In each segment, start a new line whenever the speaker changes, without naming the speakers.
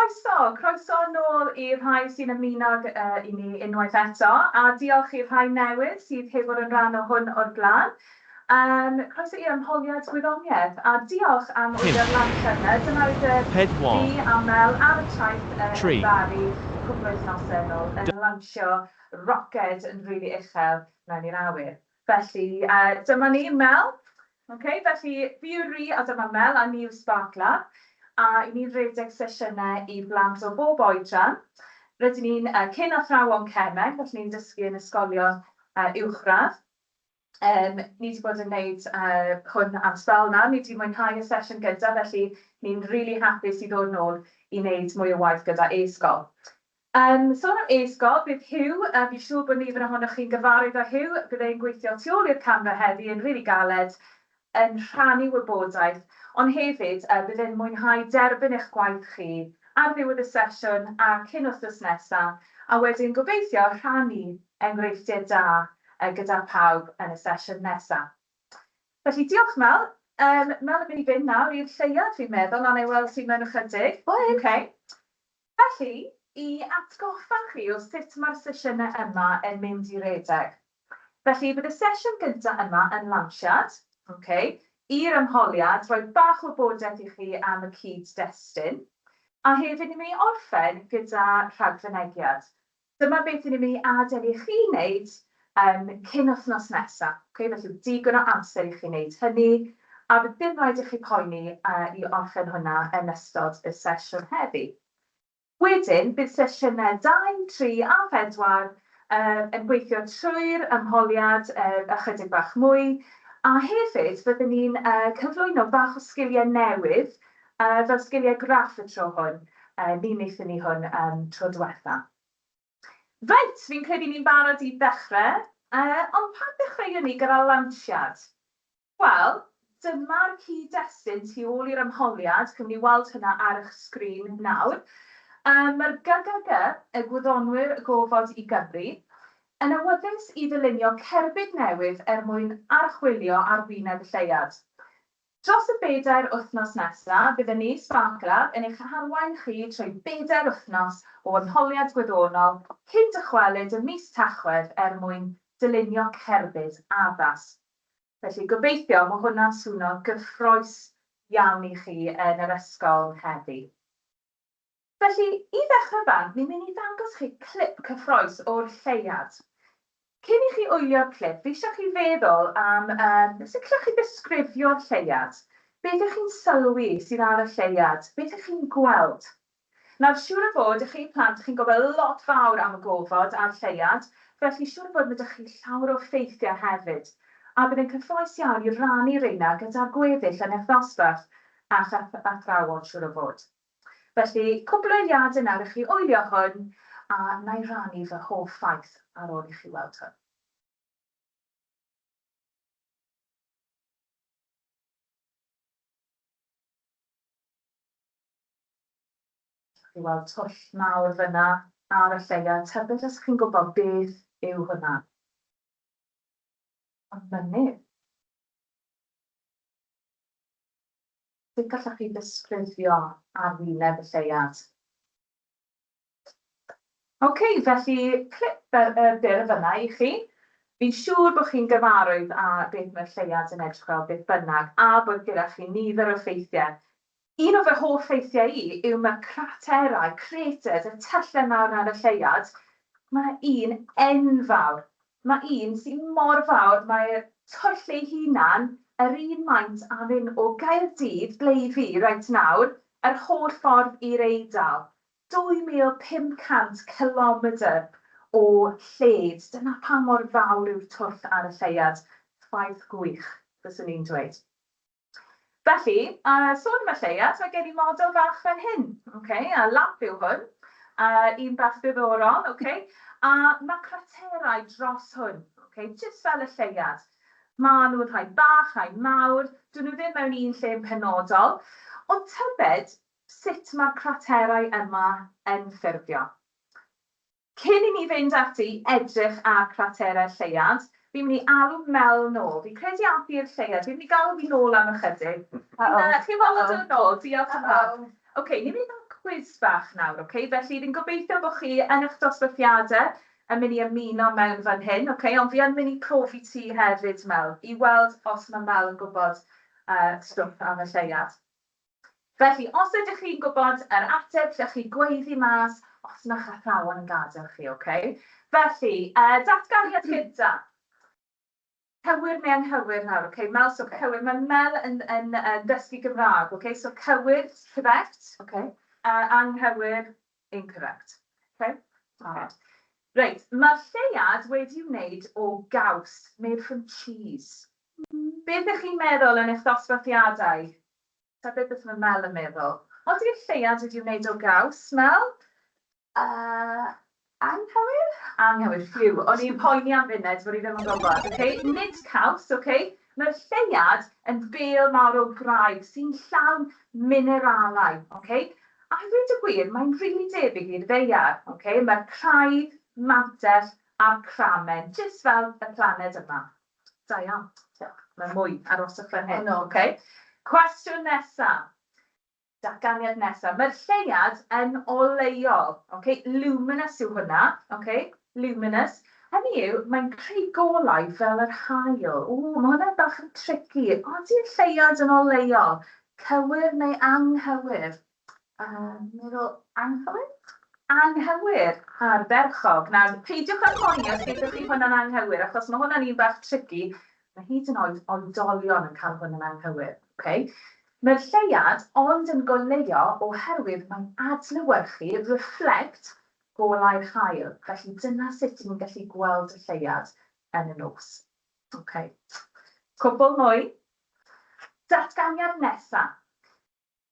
Croeso, croeso nôl i'r rhai sy'n ymuno i ni unwaith eto, a diolch i'r rhai newydd sydd heb fod yn rhan o hwn o'r blaen. Croeso i'r ymholiad gwyddoniaeth, a diolch am
5,
wylio'r lansiad yna. Dyma oedd y
4,
fi a Mel ar y traeth yn
3,
Bari cwpl o wythnosau yn ôl yn lansio roced yn rili uchel mewn i'r awyr. Felly, dyma ni, Mel. Ok, felly fi yw Ri a dyma Mel a ni yw Spark Lab a 'y ni'n rhedeg sesiynau i blant o bob oedran. Rydyn ni'n cyn athrawon cemeg, felly ni'n dysgu yn ysgolion uwchradd. Ni 'di bod yn wneud hwn am sbel nawr, ni 'di mwynhau y sesiwn gyntaf, felly ni'n rili hapus i ddod nôl i wneud mwy o waith gyda e-sgol. Sôn am e-sgol, bydd Huw, fi'n siŵr bod nifer ohonoch chi'n gyfarwydd â Huw, bydd e'n gweithio tu ôl i'r camera heddi yn rili galed, yn rhannu wybodaeth, ond hefyd bydd e'n mwynhau derbyn eich gwaith chi ar ddiwedd y sesiwn a cyn wythnos nesa, a wedyn gobeithio rhannu enghreifftiau da gyda phawb yn y sesiwn nesa. Felly diolch Mel. Mel yn mynd i fynd nawr i'r lleuad fi'n meddwl, a wna i weld ti mewn ychydig.
Hwyl!
Ok. Felly, i atgoffa chi o sut mae'r sesiynau yma yn mynd i redeg. Felly, bydd y sesiwn gyntaf yma yn lansiad, ok, i'r ymholiad, rhoi bach o wybodaeth i chi am y cyd-destun, a hefyd ni'n mynd i orffen gyda rhagfynegiad. Dyma beth ni'n mynd i adael i chi wneud cyn wythnos nesa, ok, felly digon o amser i chi wneud hynny, a bydd dim rhaid i chi poeni i orffen hwnna yn ystod y sesiwn heddi. Wedyn, bydd sesiynau 2, 3 a 4 yn gweithio trwy'r ymholiad ychydig bach mwy, a hefyd fyddwn ni'n cyflwyno bach o sgiliau newydd, fel sgiliau graff y tro hwn. Ni wnaethon ni hwn tro diwetha. Reit, fi'n credu ni'n barod i ddechrau, ond pam ddechreuwn ni gyda lansiad? Wel, dyma'r cyd-destun tu ôl i'r ymholiad, chi'n mynd i weld hynna ar eich sgrin nawr. Mae'r GGG, y Gwyddonwyr Gofod i Gymru, yn awyddus i ddylunio cerbyd newydd er mwyn archwilio arwyneb y lleuad. Dros y bedair wythnos nesa, bydd y ni, Spark Lab, yn eich arwain chi trwy bedair wythnos o ymholiad gwyddonol cyn dychwelyd ym mis Tachwedd er mwyn dylunio cerbyd addas. Felly, gobeithio mae hwnna'n swno gyffrous iawn i chi yn yr ysgol heddi. Felly, i ddechrau bant, ni'n mynd i ddangos chi clip cyffrous o'r lleuad. Cyn i chi wylio'r clip, fi eisiau chi feddwl am sut gallwch chi ddisgrifio'r lleuad? Beth ych chi'n sylwi sydd ar y lleuad? Beth ych chi'n gweld? Nawr, siŵr o fod, i chi plant, chi'n gwybod lot fawr am y gofod a'r lleuad, felly siŵr o fod mae 'da chi llawer o ffeithiau hefyd, a bydd e'n cyffrous iawn i rannu rheina gyda'r gweddill yn eich ddosbarth a'ch athrawon, siŵr o fod. Felly, cwpl o eiliadau nawr i chi wylio hwn, a wna i rannu fy hoff ffaith ar ôl i chi weld hwn. Chi weld twll mawr fyna ar y lleuad, tybed os chi'n gwybod beth yw hwnna? Y mynydd. Sut gallwch chi ddisgrifio arwyneb y lleuad? Ok, felly clip byr fyna i chi. Fi'n siŵr bod chi'n gyfarwydd â beth mae'r lleuad yn edrych fel beth bynnag, a bod gyda chi nifer o ffeithiau. Un o fy hoff ffeithiau i yw mae craterau, craters, y tyllau mawr ar y lleuad, mae un enfawr. Mae un sy'n mor fawr, mae'r twll ei hunan yr un maint â mynd o Gaerdydd, ble i fi reit nawr, yr holl ffordd i'r Eidal. 2,500 cilomedr o lled. Dyna pa mor fawr yw'r twll ar y lleuad. Ffaith gwych, fyswn i'n dweud. Felly, sôn am y lleuad, mae gen i model fach fan hyn, ok, a lamp yw hwn, un bach ddiddorol, ok, a mae craterau dros hwn, ok, jyst fel y lleuad. Maen nhw'n rhai bach, rhai mawr, dyn nhw ddim mewn un lle yn penodol, ond tybed sut mae'r craterau yma yn ffurfio. Cyn i ni fynd ati i edrych ar craterau'r Lleuad, fi'n mynd i alw Mel nôl. Fi'n credu ath hi i'r Lleuad. Fi'n mynd i galw hi nôl am ychydig. Chi'n barod dod nôl? Diolch yn fawr. Ok, ni'n mynd i gael cwis bach nawr, ok? Felly fi'n gobeithio bod chi yn eich dosbarthiadau yn mynd i ymuno mewn fan hyn, ok? Ond fi yn mynd i profi ti hefyd, Mel, i weld os mae Mel yn gwybod stwff am y lleuad. Felly, os ydych chi'n gwybod yr ateb, lle chi gweiddi mas, os na'ch athrawon yn gadael chi, ok? Felly, datganiad gynta. Cywir neu anghywir nawr, ok? Mel, so cywir. Mae Mel yn dysgu Gymraeg, ok? So cywir, correct. Anghywir, incorrect. Ok?
Alright.
Reit, mae'r lleuad wedi wneud o gaws, made from cheese. Beth ydych chi'n meddwl yn eich dosbarthiadau? Ta beth mae Mel yn meddwl? Ody'r lleuad wedi wneud o gaws, Mel?
Anghywir?
Anghywir, phew. O'n i'n poeni am funud bod i ddim yn gwybod. Okay? Nid caws, okay? Mae'r lleuad yn bêl mawr o graig sy'n llawn mineralau, okay? A i ddweud y gwir, mae'n rili debyg i'r ddaear, okay? Mae'r craidd, mantell a'r cramen, jyst fel y planed yma. Da iawn. Diolch. Mae mwy, aroswch fan hyn.
Oh, no.
Okay? Cwestiwn nesaf. Datganiad nesaf. Mae'r lleuad yn oleuol. Okay? Luminous yw hwnna. Okay? Luminous. Hynny yw, mae'n creu golau fel yr haul. O, mae hwnna'n bach yn tricky. Ody'r lleuad yn oleuol? Cywir neu anghywir?
Meddwl anghywir?
Anghywir. Ardderchog. Nawr, peidiwch â phoeni os geithoch chi hwnna'n anghywir, achos mae hwnna'n un bach tricky. Mae hyd yn oed oedolion yn cael hwn yn anghywir. Okay? Mae'r lleuad ond yn goleuo oherwydd mae'n adlewyrchu, reflect, golau'r haul. Felly dyna sut ni'n gallu gweld y lleuad yn y nos. Okay. Cwpl mwy. Datganiad nesaf.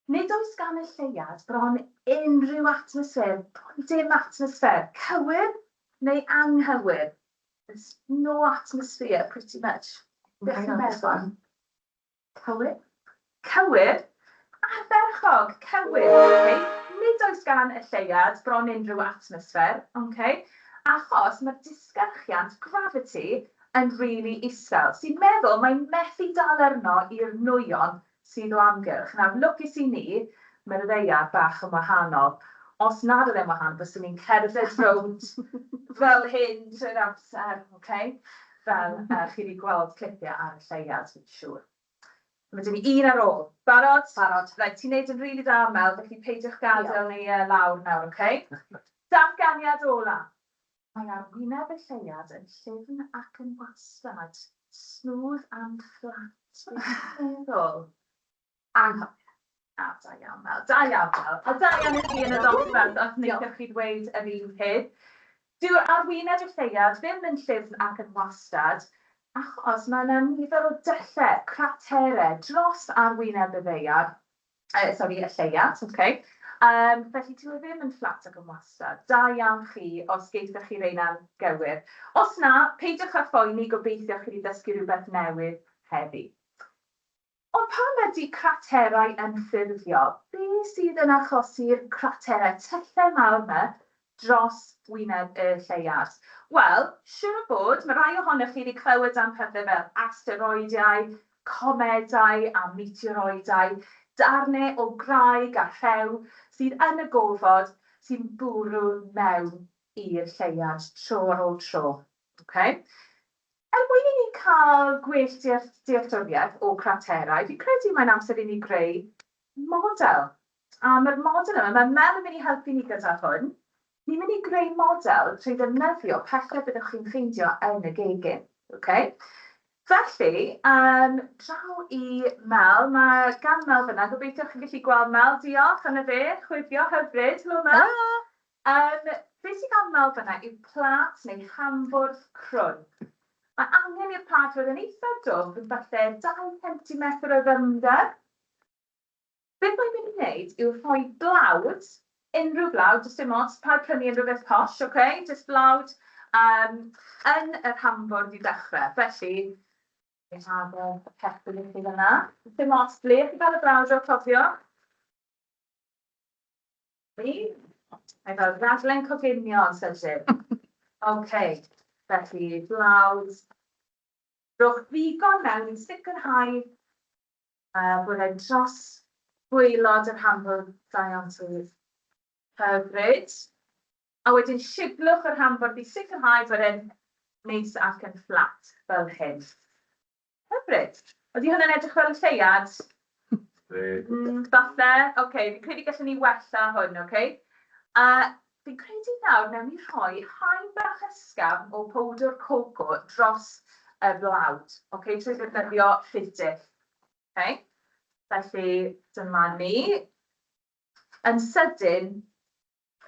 Nid oes gan y lleuad bron unrhyw atmosffer, bron dim atmosffer. Cywir neu anghywir? There's no atmosphere, pretty much. Beth chi'n meddwl?
Cywir?
Cywir. Ardderchog, cywir. Okay. Nid oes gan y lleuad bron unrhyw atmosffer, okay? Achos mae'r disgyrchiant, gravity, yn really isel, sy'n meddwl mae'n methu dal arno i'r nwyon sydd o amgylch. Nawr, lwcus i ni, mae'r ddaear bach yn wahanol. Os nad oedd e'n wahanol, byswn ni'n cerdded rownd fel hyn trwy'r amser, okay? Fel chi wedi gweld clipiau ar y lleuad, fi'n siŵr. Mae 'da ni un ar ôl. Barod?
Barod.
Reit, ti'n neud yn rili dda, Mel, felly peidiwch gadael ni lawr nawr, okay? Datganiad ola. Mae arwyneb y lleuad yn llyfn ac yn wastad. Smooth and flat. Beth ti'n meddwl?
Anghywir.
A, da iawn, Mel. Da iawn, Mel. A da iawn i chi yn y dosbarth os wnaethoch chi ddweud yr un peth. Dyw'r arwyneb y lleuad ddim yn llyfn ac yn wastad, achos mae yna nifer o dyllau, craterau, dros arwyneb y ddaear, sori, y lleuad, okay? Felly dyw e ddim yn fflat ac yn wastad. Da iawn chi os geithoch chi reina'n gywir. Os na, peidiwch â phoeni, gobeithio chi wedi dysgu rhywbeth newydd heddi. Ond pam ydy craterau yn ffurfio? Be sydd yn achosi'r craterau, tyllau mawr 'ma dros wyneb y lleuad? Wel, siŵr o fod, mae rhai ohonoch chi wedi clywed am pethau fel asteroidiau, comedau a meteoroidau, darnau o graig a rhew sydd yn y gofod sy'n bwrw mewn i'r lleuad tro ar ôl tro. Okay? Er mwyn i ni cael gwell dealltwriaeth o craterau, fi'n credu mae'n amser i ni greu model. A mae'r model yma, mae Mel yn mynd i helpu ni gyda hwn. Ni'n mynd i greu model trwy ddefnyddio pethau byddwch chi'n ffeindio yn y gegin. Okay? Felly, draw i Mel. Mae gan Mel fyna, gobeithio chi'n gallu gweld Mel. Diolch, yna fe, chwifio hyfryd. Helo Mel.
Helo.
Be sydd gan Mel fyna yw plât neu hambwrdd crwn. Mae angen i'r plât fod yn eitha dwfn, falle 2 centimetr o ddyfnder. Beth mae'n mynd i wneud yw rhoi blawd, unrhyw blawd, does dim ots, paid prynu unrhyw beth posh, okay? Jyst blawd yn yr hambwrdd i ddechrau. Felly, fi'n agor y pecyn i chi fyna. Dim ots ble chi gael y blawd o, cofio. Mae fel rhaglen coginio yn sydyn. OK, felly blawd. Rhowch ddigon mewn i sicrhau bod e'n dros gwaelod yr hambwrdd. Da iawn ti. Hyfryd. A wedyn siglwch yr hambwrdd i sicrhau bod e'n neis ac yn fflat fel hyn. Hyfryd. Ydy hwnna'n edrych fel y lleuad? Falle. Oce, fi'n credu gallwn ni wella hwn, oce? A fi'n credu nawr wnawn ni rhoi haen bach ysgafn o powdr coco dros y blawd, oce, trwy ddefnyddio ffidyll. Oce? Felly dyma ni. Yn sydyn,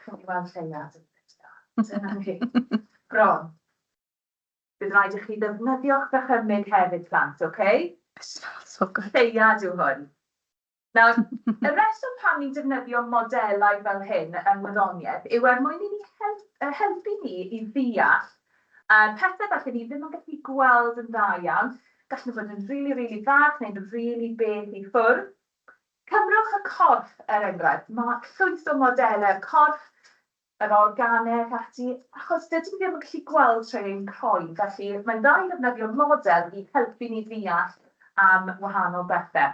Cawn ni weld lleuad yn fideo. Dyna ni. Bron. Bydd rhaid i chi ddefnyddio'ch dychymyg hefyd, plant, oce?
It smells so good.
Lleuad yw hwn. Nawr, y rheswm pam ni'n defnyddio modelau fel hyn yng ngwyddoniaeth yw er mwyn i ni helpu ni i ddeall pethau falle ni ddim yn gallu gweld yn dda iawn. Gallen nhw fod yn rili, rili fach neu'n rili bell i ffwrdd. Cymrwch y corff, er enghraifft. Mae llwyth o modelau'r corff, yr organau ac ati, achos dydyn ni ddim yn gallu gweld trwy ein croen, felly mae'n dda i ddefnyddio model i helpu ni ddeall am wahanol bethau.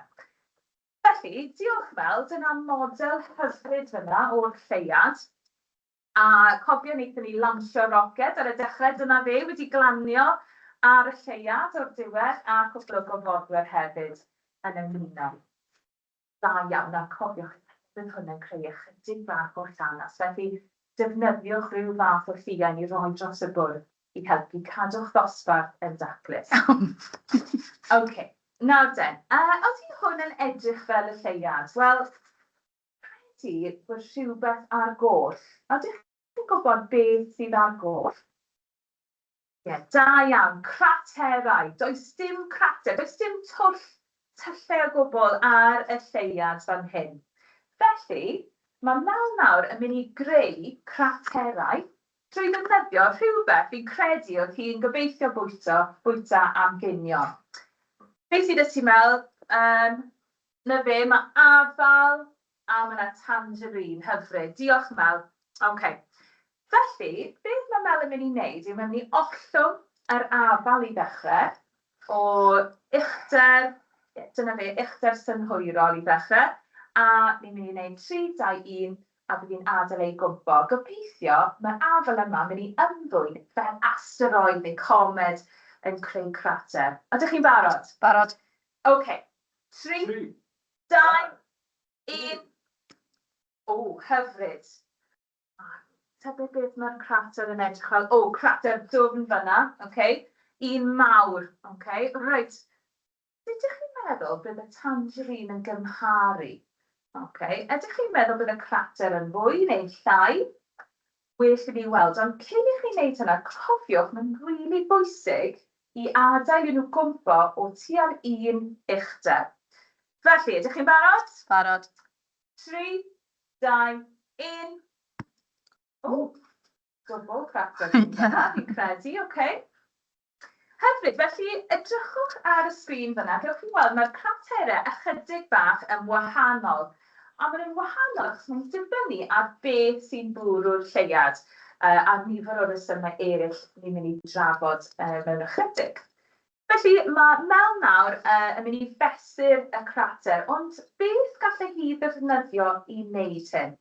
Felly, diolch Mel, dyna model hyfryd fan'na o'r lleuad. A cofio wnaethon ni lansio roced ar y dechrau, dyna fe wedi glanio ar y lleuad o'r diwedd a cwpl o gofodwyr hefyd yn ymuno. Da iawn, nawr cofiwch, bydd hwn yn creu ychydig bach o llanast, felly defnyddiwch rhyw fath o lliain i roi dros y bwrdd i helpu cadw'ch ddosbarth yn daclus. Ok, nawr den, ydy hwn yn edrych fel y lleuad? Wel, Credu bod rhywbeth ar goll. Ydych chi'n gwybod beth sydd ar goll? Ie, da iawn. Craterau. Does dim crater, does dim twll, tyllau o gwbl ar y lleuad fan hyn. Felly, mae Mel nawr yn mynd i greu craterau drwy ddefnyddio rhywbeth fi'n credu oedd hi'n gobeithio bwyto, bwyta am ginio. Beth sydd 'da ti, Mel? Um, 'Na fe, mae afal a mae 'na tangerine, hyfryd. Diolch Mel. Ok. Felly, beth mae Mel yn mynd i wneud yw mae'n mynd i ollwng yr afal i ddechrau o uchder, ie, dyna fe, uchder synhwyrol i ddechrau, a ni'n mynd i wneud 3, 2, 1, a bydd hi'n adael ei gwmpo. Gobeithio mae'r afal yma yn mynd i ymddwyn fel asteroid neu comed yn creu crater. Ydych chi'n barod?
Barod.
Ok. 3, 2, 1. O, hyfryd. Tybed beth mae'r crater yn edrych fel? O, crater dwfn fan'na, ok. Un mawr, ok. Reit. Sut ydych chi'n meddwl bydd y tangerine yn gymharu? Ok. Ydych chi'n meddwl bydd y crater yn fwy neu'n llai? Well i ni weld, ond cyn i chi wneud hynna, cofiwch, mae'n rili bwysig i adael i nhw gwmpo o tua'r un uchder. Felly, ydych chi'n barod?
Barod.
3, 2, 1. O, dwbl crater fi'n credu, oce. Hyfryd, felly edrychwch ar y sgrin fan'na, gewch chi weld mae'r craterau ychydig bach yn wahanol. A maen nhw'n wahanol achos mae'n dibynnu ar beth sy'n bwrw'r lleuad a nifer o resymau eraill ni'n mynd i drafod mewn ychydig. Felly mae Mel nawr yn mynd i fesur y crater, ond beth gallai hi ddefnyddio i wneud hyn?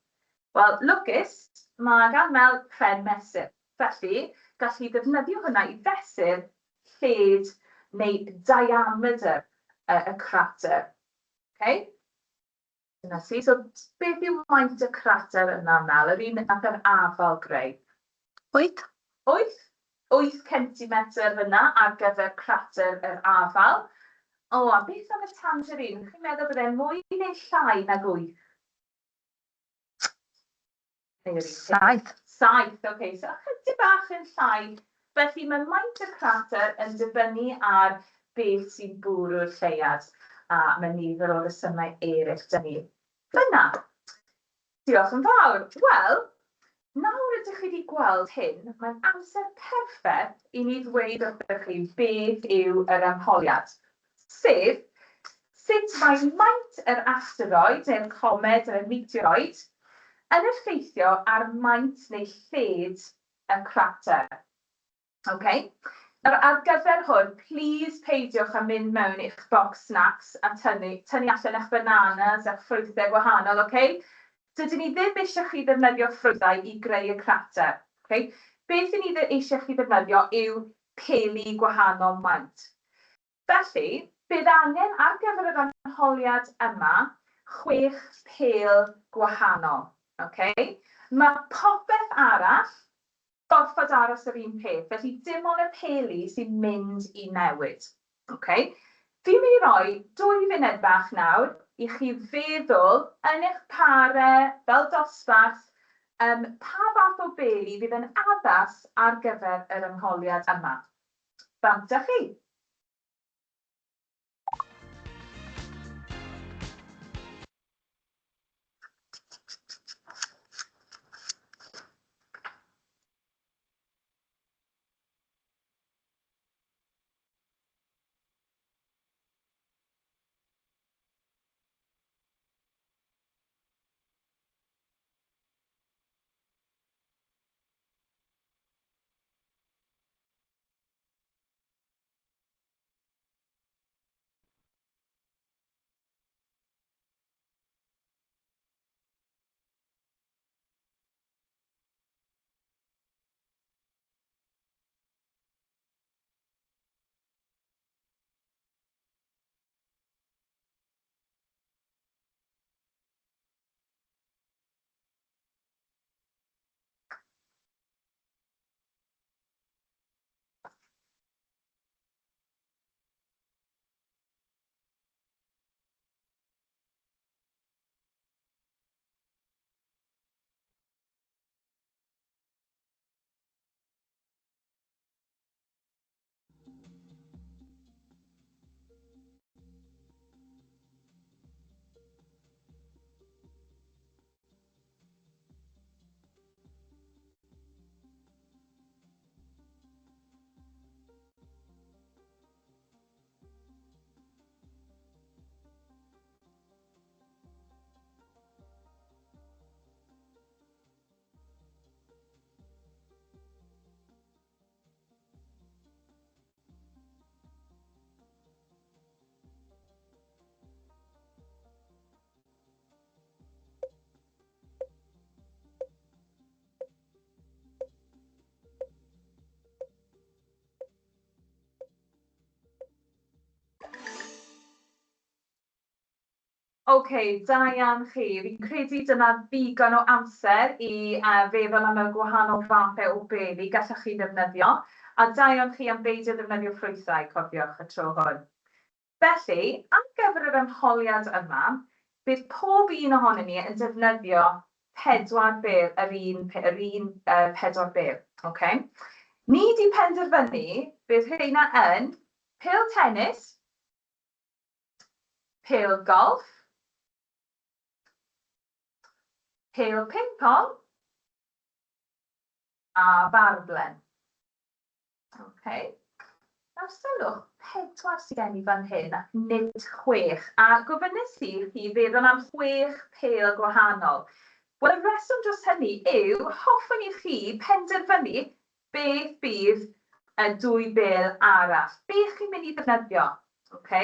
Wel, lwcus, mae gan Mel pren mesur. Felly, gall hi ddefnyddio hwnna i fesur lled neu diameter y crater. Okay? Dyna ti. So, beth yw maint y crater yna, Mel? Yr un nath yr afal greu?
8.
8? 8 centimetr fyna ar gyfer crater yr afal. O, a beth am y tangerine? Chi'n meddwl bod e'n mwy neu llai nag 8?
7.
7, oce. So ychydig bach yn llai. Felly mae maint y crater yn dibynnu ar beth sy'n bwrw'r lleuad, a mae nifer o resymau eraill 'da ni fan'na. Diolch yn fawr. Wel, nawr ydych chi wedi gweld hyn, mae'n amser perffaith i ni ddweud wrthych chi beth yw yr ymholiad, sef sut mae maint yr asteroid neu'r comed neu'r meteoroid yn effeithio ar maint neu lled y crater. Ok? Nawr, ar gyfer hwn, plîs peidiwch â mynd mewn i'ch bocs snacks a tynnu, tynnu allan eich bananas a'ch ffrwythau gwahanol, ok? Dydyn ni ddim eisiau chi ddefnyddio ffrwythau i greu y crater. Okay? Beth 'y ni eisiau chi ddefnyddio yw peli gwahanol maint. Felly, bydd angen ar gyfer yr arholiad yma chwech pêl gwahanol. Okay? Mae popeth arall gorfod aros yr un peth, felly dim ond y peli sy'n mynd i newid. Okay? Fi'n mynd i roi 2 funud bach nawr i chi feddwl yn eich pare fel dosbarth pa fath o beli fydd yn addas ar gyfer yr ymholiad yma. Bant â chi! Ok, da iawn chi. Fi'n credu dyna ddigon o amser i feddwl am y gwahanol fathau o beli gallwch chi ddefnyddio. A da iawn chi am beidio ddefnyddio ffrwythau, cofiwch, y tro hwn. Felly, ar gyfer yr ymholiad yma, bydd pob un ohonon ni yn defnyddio pedwar bêl, yr un, yr un pedwar bêl. Ok? Ni 'di penderfynu bydd rheina yn pêl tennis, pêl golff, pêl ping-pong a barblen. Ok. Nawr sylwch, pedwar sydd gen i fan hyn ac nid chwech. A gofynnes i chi feddwl am chwech pêl gwahanol. Wel, y rheswm dros hynny yw hoffwn i chi penderfynu beth bydd y dwy bêl arall. Beth chi'n mynd i ddefnyddio? Ok.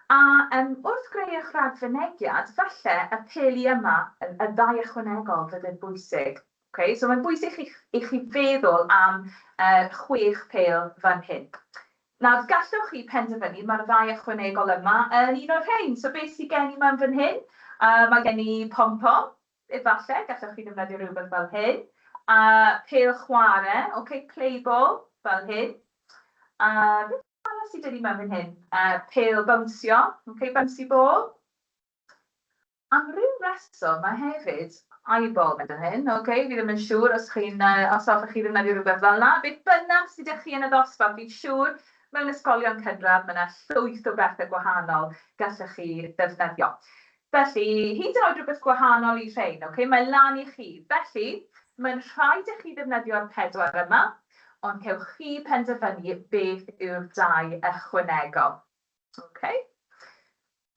A wrth greu eich rhagfynegiad, falle y peli yma, y ddau ychwanegol fydd yn bwysig. Ok, so mae'n bwysig i chi feddwl am chwech pêl fan hyn. Nawr, gallwch chi penderfynu, mae'r ddau ychwanegol yma yn un o'r rhain. So beth sydd gen i mewn fan hyn? Mae gen i pom-pom, efallai, gallwch chi ddefnyddio rhywbeth fel hyn. A pêl chwarae, ok, play ball, fel hyn. A beth arall sydd gen i mewn fan hyn? Pêl bownsio, ok, bouncy ball. Am ryw reswm, mae hefyd eyeball mynd yn hyn, ok, fi ddim yn siŵr os chi'n, os hoffech chi ddefnyddio rhywbeth fel 'na, beth bynnag sydd 'da chi yn y ddosbarth, fi'n siŵr mewn ysgolion cynradd mae 'na llwyth o bethau gwahanol gallech chi ddefnyddio. Felly, hyd yn oed rhywbeth gwahanol i rhein, ok, mae lan i chi. Felly, mae'n rhaid i chi ddefnyddio'r pedwar yma, ond cewch chi penderfynu beth yw'r dau ychwanegol. Ok.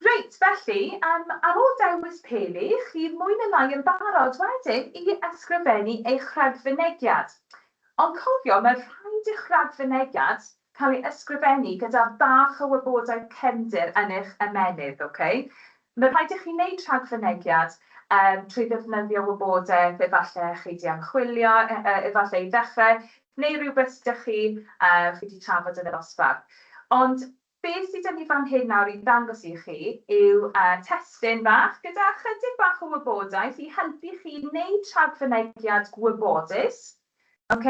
Reit, felly, ar ôl dewis peli, chi mwy na lai yn barod wedyn i ysgrifennu eich rhagfynegiad. Ond cofio, mae rhaid i'ch rhagfynegiad cael ei ysgrifennu gyda bach o wybodaeth cefndir yn eich ymennydd, ok? Mae rhaid i chi wneud rhagfynegiad trwy ddefnyddio wybodaeth efallai chi 'di ymchwilio efallai i ddechrau, neu rhywbeth sydd 'da chi, chi 'di trafod yn y dosbarth. Ond beth sydd 'da ni fan hyn nawr i ddangos i chi yw testun bach gyda chydig bach o wybodaeth i helpu chi wneud rhagfynegiad gwybodus. Ok?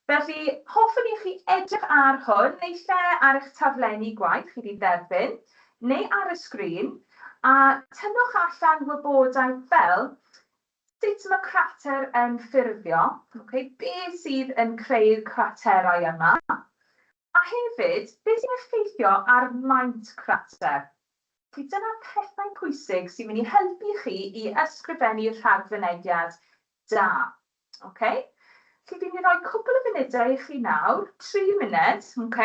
Felly, hoffwn i chi edrych ar hwn, neu lle ar eich taflenni gwaith chi 'di dderbyn, neu ar y sgrin, a tynnwch allan wybodaeth fel sut mae crater yn ffurfio, ok, beth sydd yn creu'r craterau yma, a hefyd beth sy'n effeithio ar maint crater. Felly dyna pethau pwysig sy'n mynd i helpu chi i ysgrifennu rhagfynegiad da. Ok? Felly fi'n mynd i roi cwpl o funudau i chi nawr, 3 munud, ok,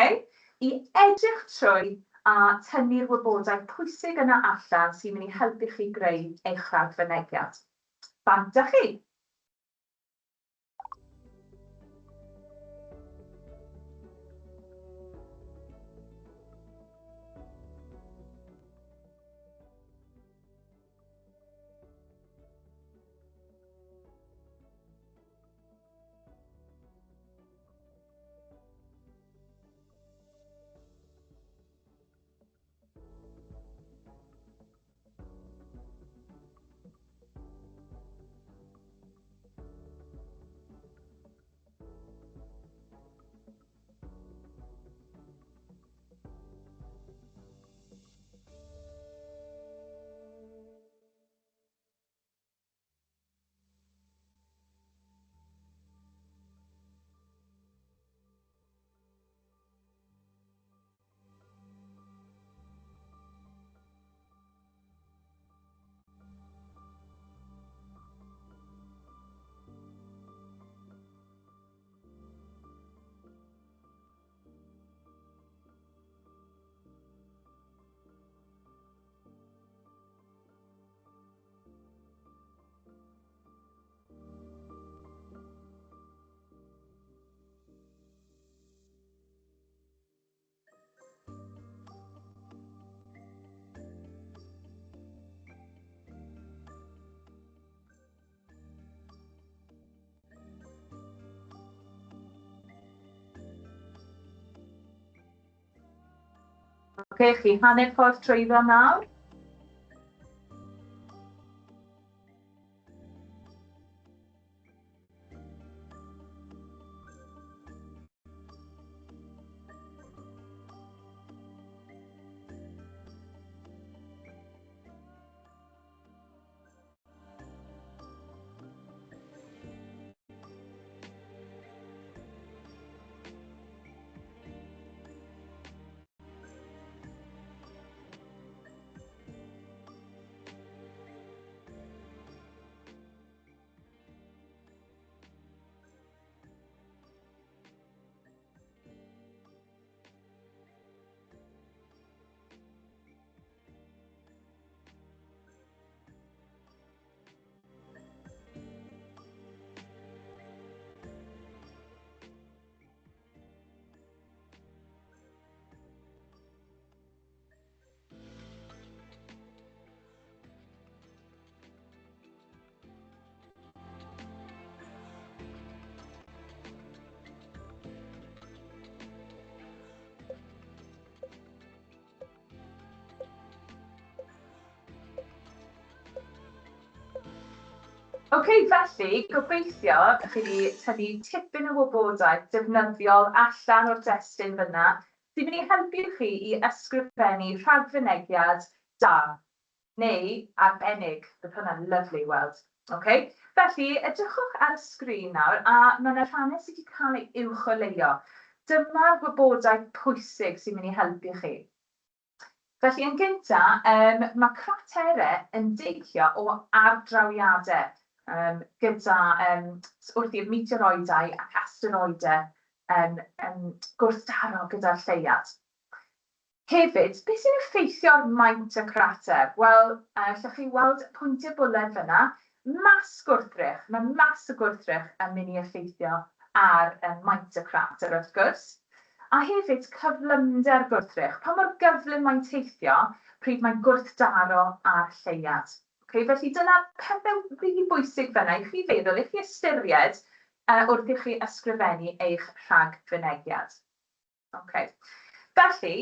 i edrych trwy a tynnu'r wybodaeth pwysig yna allan sy'n mynd i helpu chi greu eich rhagfynegiad. Bant â chi! Oce, chi hanner ffordd trwyddo nawr. Ok, felly, gobeithio chi wedi tynnu tipyn o wybodaeth defnyddiol allan o'r destun fan'na sy'n mynd i helpu chi i ysgrifennu rhagfynegiad da, neu arbennig, bydd hwnna'n lyfli i weld. Ok, felly edrychwch ar y sgrin nawr a mae yna rhannau sydd wedi cael eu uwcholeuo. Dyma'r wybodaeth pwysig sy'n mynd i helpu chi. Felly yn gynta, mae craterau yn deillio o ardrawiadau gyda, wrth i'r meteoroidau ac asteroidau yn gwrthdaro gyda'r lleuad. Hefyd, beth sy'n effeithio ar maint y crater? Wel, allwch chi weld pwyntiau bwled fan'na, mas gwrthrych, mae mas y gwrthrych yn mynd i effeithio ar maint y crater wrth gwrs. A hefyd cyflymder gwrthrych, pa mor gyflym mae'n teithio pryd mae'n gwrthdaro â'r lleuad. Okay, felly dyna pethau rili bwysig fan'na i chi feddwl, i chi ystyried wrth i chi ysgrifennu eich rhagfynegiad. Okay. Felly,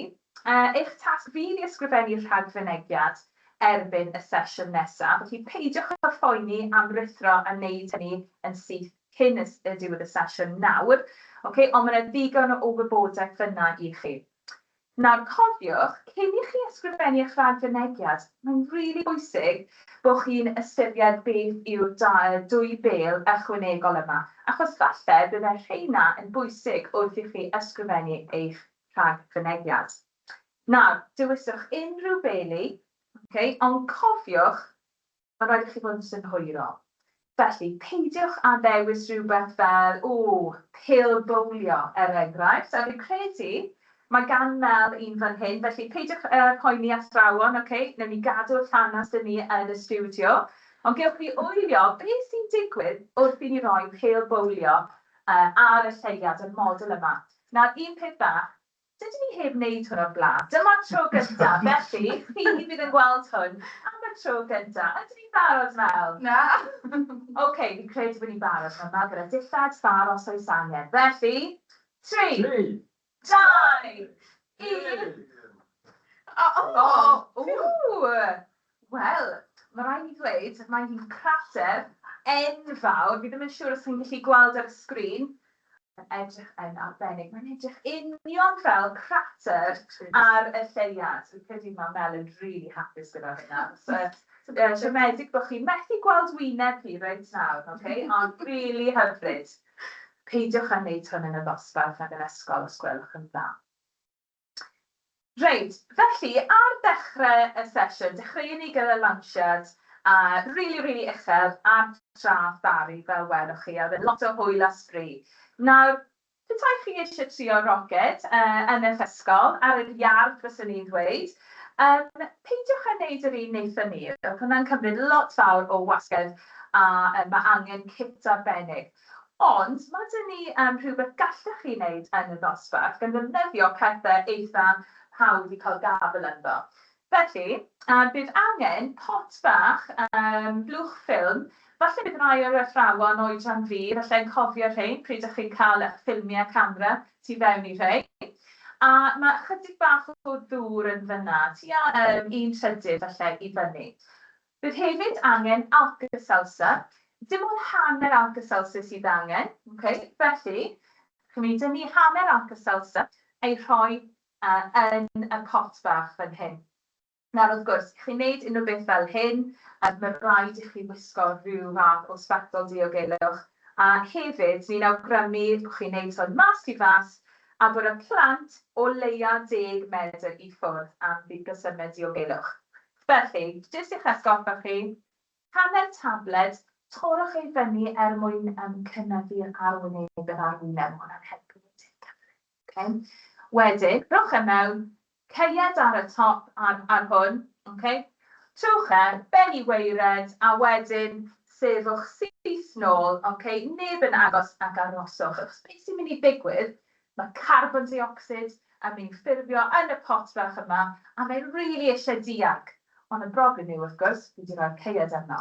eich tasg fydd i ysgrifennu rhagfynegiad erbyn y sesiwn nesaf, felly peidiwch â phoeni am ruthro a wneud hynny yn syth cyn y diwedd y sesiwn nawr, okay, ond mae yna ddigon o wybodaeth fan'na i chi. Nawr cofiwch, cyn i chi ysgrifennu eich rhagfynegiad, mae'n rili bwysig bod chi'n ystyried beth yw'r dwy bêl ychwanegol yma, achos falle byddai rheina yn bwysig wrth i chi ysgrifennu eich rhagfynegiad. Nawr, dewiswch unrhyw beli, okay, ond cofiwch, mae'n rhaid i chi fod yn synhwyrol. Felly, peidiwch â ddewis rhywbeth fel, o, pêl bowlio, er enghraifft. A fi'n credu mae gan Mel un fan hyn, felly peidiwch â poeni athrawon, ocê, wnawn ni gadw'r llanast 'da ni yn y stiwdio. Ond gewch chi wylio beth sy'n digwydd wrth i ni roi pêl bowlio ar y lleuad, y model yma. Nawr, un peth bach, Dydyn ni heb wneud hwn o'r blaen. Dyma'r tro gyntaf, felly chi fydd yn gweld hwn am y tro gyntaf. Ydyn ni'n barod, Mel?
Na!
OK, fi'n credu bod ni'n barod. Mae Mel gyda dillad sbâr os oes angen. Felly, 3, 2, 1...
O!
O! Ww! Wel, mae rhaid i mi ddweud, mae hi'n crater enfawr. Fi ddim yn siŵr os chi'n gallu gweld ar y sgrin. Mae'n edrych yn arbennig. Mae'n edrych union fel crater ar y lleuad. Fi'n credu mae Mel yn rili hapus gyda hynna. So, siomedig bod chi methu gweld wyneb hi reit nawr, ocê? Ond rili hyfryd. Peidiwch â wneud hwn yn y ddosbarth nag yn ysgol os gwelwch yn dda. Reit, felly ar ddechrau y sesiwn, dechreuon ni gyda lawnsiad a rili, rili uchel ar Traeth Barri, fel welwch chi, a oedd e'n lot o hwyl a sbri. Nawr, petai chi eisiau trio roced yn eich ysgol, ar yr iard fyswn i'n ddweud, peidiwch â wneud yr un wnaethon ni, oedd hwnna'n cymryd lot fawr o wasgedd a mae angen kit arbennig. Ond ma' 'da ni rhywbeth gallech chi wneud yn y dosbarth gan ddefnyddio pethe eitha hawdd i cael gafael ynddo. Felly, bydd angen pot bach, blwch ffilm, falle bydd rhai o'r athrawon oedran fi falle yn cofio rhein pryd o'ch chi'n cael eich ffilmiau camera tu fewn i rhein. A ma' chydig bach o ddŵr yn fan'na, tua un trydydd falle i fyny. Bydd hefyd angen Alka-Seltzer. Dim ond hanner Alka-Seltzer sydd angen, ok? Felly, chi'n mynd i dynnu hanner Alka-Seltzer a'i rhoi yn y pot bach fan hyn. Nawr, wrth gwrs, chi'n wneud unrhyw beth fel hyn, mae rhaid i chi wisgo rhyw fath o sbectol diogelwch. A hefyd, ni'n awgrymu bod chi'n wneud hwn mas tu fas a bod y plant o leia 10 medr i ffwrdd am resymau diogelwch. Felly, jyst i'ch atgoffa chi, hanner tabled, torrwch ei fyny er mwyn cynyddu'r arwyneb yr arwyneb, mae hwnna'n helpu wedyn. Okay. Wedyn, rhowch e mewn, caead ar y top ar, ar hwn, okay. Trowch e, ben i waered, a wedyn sefwch syth nôl, okay, neb yn agos ac aroswch. Achos beth sy'n mynd i ddigwydd, Mae carbon deuocsid yn mynd i ffurfio yn y pot bach yma, a mae rili eisiau dianc. Ond y broblem yw, wrth gwrs, fi 'di rhoi'r caead arno.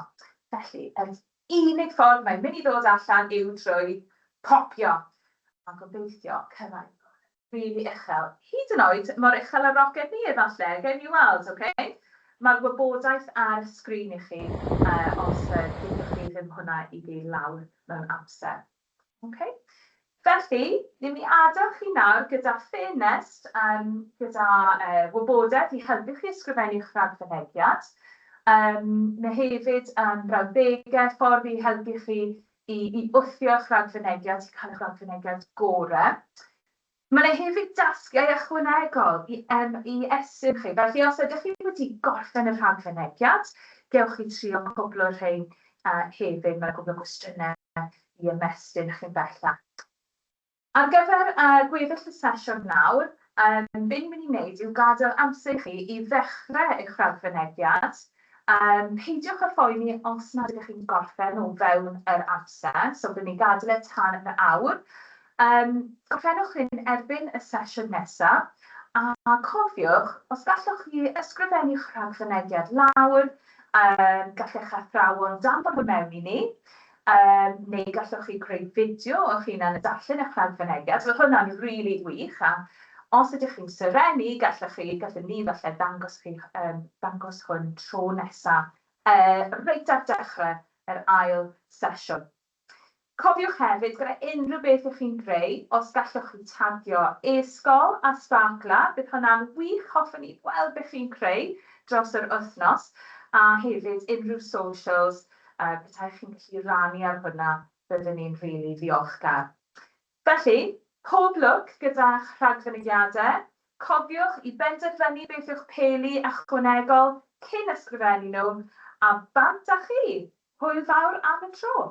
Felly, yr unig ffordd mae'n mynd i ddod allan yw trwy popio, a gobeithio cyrraedd rili uchel. Hyd yn oed mor uchel â roced ni efallai, gewn ni weld, ocê? Mae'r wybodaeth ar y sgrin i chi os gewch chi ddim hwnna i gyd lawr mewn amser. Ok. Felly, ni'n mynd i adael chi nawr gyda ffenest gyda wybodaeth i helpu chi ysgrifennu'ch rhagfynegiad. Mae hefyd brawddegau, ffordd i helpu chi i wthio'ch rhagfynegiad, i cael eich rhagfynegiad gorau. Mae 'na hefyd dasgiau ychwanegol i i estyn chi. Felly os ydych chi wedi gorffen y rhagfynegiad, gewch chi trio cwpl o'r rhein hefyd. Mae 'na cwpl o gwestiynau i ymestyn chi'n bellach. Ar gyfer gweddill y sesiwn nawr, be ni'n mynd i wneud yw gadael amser i chi i ddechrau eich rhagfynegiad. Peidiwch â phoeni os nad ydych chi'n gorffen o fewn yr amser, so byddwn ni'n gadael e tan yr awr. Gorffennwch hyn erbyn y sesiwn nesaf, a cofiwch, os gallwch chi ysgrifennu'ch rhagfynegiad lawr, Gallech athrawon danfon nhw mewn i ni, neu gallwch chi creu fideo o'ch hunan yn darllen eich rhagfynegiad. So hwnna'n rili wych, a os ydych chi'n serennu, gallwch chi, gallwn ni falle ddangos chi, dangos hwn tro nesa, reit ar dechrau yr ail sesiwn. Cofiwch hefyd, gyda unrhyw beth ych chi'n creu, os gallwch chi tagio e-sgol a Sparkla, bydd hwnna'n wych, hoffwn i gweld beth chi'n creu dros yr wythnos, a hefyd unrhyw socials, petai chi'n gallu rannu ar hwnna, byddwn ni'n rili ddiolchgar. Felly, pob lwc gyda'ch rhagfynegiadau. Cofiwch i benderfynu beth yw'ch peli ychwanegol cyn ysgrifennu nhw, a bant â chi! Hwyl fawr am y tro!